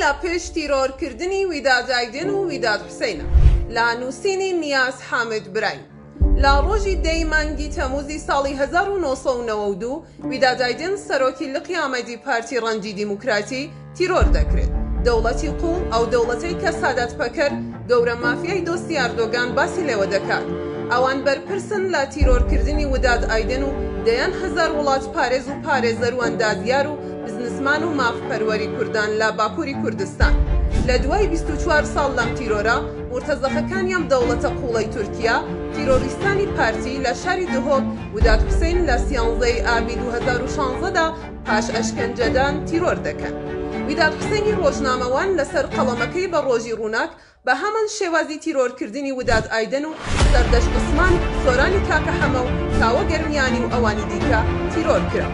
لە پشت تیرۆرکردنی ویداد ئایدن و ویداد حوسەینە؟ لە نووسینی نیاز حامد برایم. لە ڕۆژی دە ی مانگی تەمووزی ساڵی 1992 ویداد ئایدن سەرۆکی لقی ئامەدی پارتی ڕەنجی دیموکراتی تیرۆر دەکرێت. دەوڵەتی قووڵ، ئەو دەوڵەتەی کە سادات پەکەر، گەورە مافیای دۆستی ئەردۆگان باسی لێوە دەکات. ئەوان بەرپرسن لە تیرۆرکردنی وداد ئایدن و دەیان هەزار وڵاتپارێز و پارێزەر و ئەندازیار و بزنسمان و مافپەروەری کوردان لە باکوری کوردستان. لە دوای 24 ساڵ لەم تیرۆرە، مورتەزەقەکانی ئەم دەوڵەتە قووڵەی تورکیا، تیرۆریستانی پارتی لە شاری دهۆک، وداد حوسەین لە سیانزە ی ئابی 2016 دا پاش ئەشکەنجەدان تیرۆر دەکەن. ویداد حوسەینی ڕۆژنامەوان لەسەر قەڵەمەکەی بە ڕۆژی ڕووناک بە هەمان شێوازی تیرۆرکردنی وداد ئایدن و سەردەشت عوسمان، سۆرانی کاکە حەمە و کاوە گەرمیانی و ئەوانی دیکە تیرۆر کرا.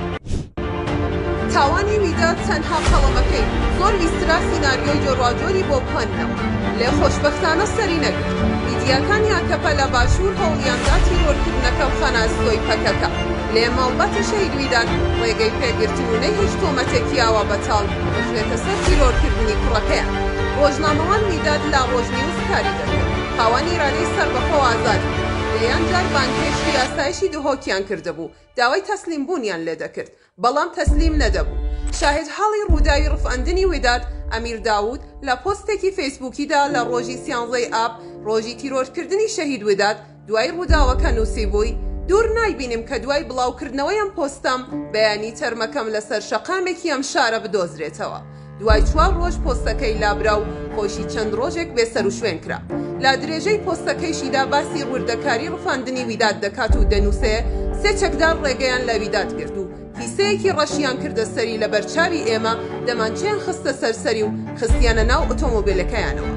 تاوانی ویداد تەنها قەڵەمەکەی بوو، زۆر ویسترا سیناریۆی جۆرواجۆری بۆ بهۆننەوە، لێ خۆشبەختانە سەری نەگرت. میدیاکانی ئاکەپە لە باشوور هەوڵیان دا تیرۆرکردنەکە بخەنە ئەستۆی پەکەکە، لێ ماڵباتی شەهید ویداد ڕێگەی پێگرتن و نەیهێشت تۆمەتێکی ئاوا بەتاڵ بخرێتە سەر تیرۆرکردنی کوڕەکەیان. ڕۆژنامەوان ویداد لە ڕۆژنیوز کاری دەکرد، خاوەن ئیرادەی سەربەخۆ و ئازاد بوو، دەیان جار بانگهێشتی ئاسایشی دهۆکیان کردبوو، داوای تەسلیمبوونیان لێدەکرد، بەڵام تەسلیم نەدەبوو. شاهێدحاڵی ڕووداوی ڕفاندنی وداد ئەمیر داوود لە پۆستێکی فەیسبووکیدا لە ڕۆژی سیانزەی ئاب، ڕۆژی تیرۆرکردنی شەهید وداد، دوای ڕووداوەکە نووسیبووی، دوور نایبینم کە دوای بڵاوکردنەوەی ئەم پۆستەم، بەیانی تەرمەکەم لەسەر شەقامێکی ئەم شارە بدۆزرێتەوە. دوای چوار ڕۆژ پۆستەکەی لابرا و خۆیشی چەند ڕۆژێک بێسەروشوێن کرا. لە درێژەی پۆستەکەیشیدا باسی وردەکاری ڕفاندنی ویداد دەکات و دەنووسێ، سێ چەکدار ڕێگەیان لە ویداد گرت و کیسەیەکی ڕەشیان کردە سەری لەبەر چاوی ئێمە دەمانچەیان خستە سەر سەری و خستیانە ناو ئۆتۆمۆبیلەکەیانەوە.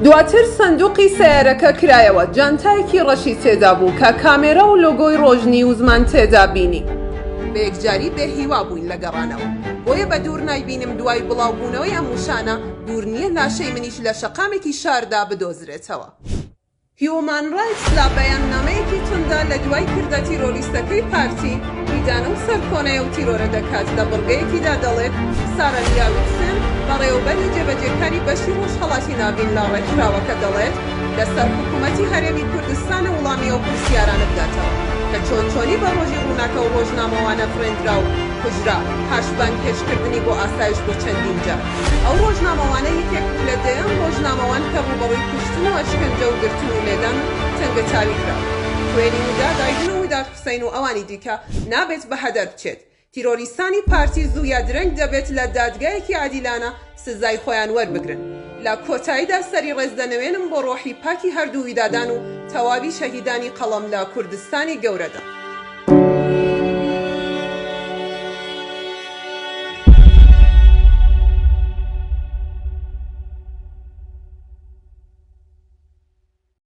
دواتر سندوقی سەیارەکە کرایەوە، جانتایەکی ڕەشی تێدا بوو کە کامێرا و لۆگۆی ڕۆژنیوزمان تێدا بینی. بە یەکجاری بێ هیوا بووین لە گەڕانەوە، بۆیە بە دوور نایبینم دوای بڵاو بوونەوەی ئەم وشانە دوور نییە لاشەی منیش لە شەقامێکی شاردا بدۆزرێتەوە. هیومان ڕایتس لە بەیاننامەیەکی تونددا لە دوای کردە تیرۆریستەکەی پارتی، ئیدانە و سەرکۆنەی ئەو تیرۆرە دەکات، لە بڕگەیەکیدا دەڵێت، سارا لیا ویتسن، بەڕێوەبەری جێبەجێکاری بەشی ڕۆژهەڵاتی ناڤین لە ڕێکخراوەکە دەڵێت، لەسەر حکوومەتی هەرێمی کوردستانە وڵامی ئەو پرسیارانە بداتەوە کە چۆن چۆنی بە ڕۆژی ڕووناک ئەو ڕۆژنامەوانە فڕێندرا و کوژرا پاش بانگهێشتکردنی بۆ ئاسایش بۆ چەندین جار. ئەو ڕۆژنامەوانە یەکێک بوو لە دەیان ڕۆژنامەوان کە ڕووبەڕووی کوشتن و ئەشکەنجە و گرتن و لێدان و تەنگەتاوی کراون. خوێنی وداد ئایدن و وداد حوسەین و ئەوانی دیکە نابێت بە هەدەر بچێت. تیرۆریستانی پارتی زوو یا درەنگ دەبێت لە دادگایەکی عادیلانە سزای خۆیان وەربگرن. لە کۆتاییدا سەری ڕێز دەنەوێنم بۆ ڕۆحی پاکی هەردوو ویدادان و تەواوی شەهیدانی قەڵەم لە کوردستانی گەورەدا.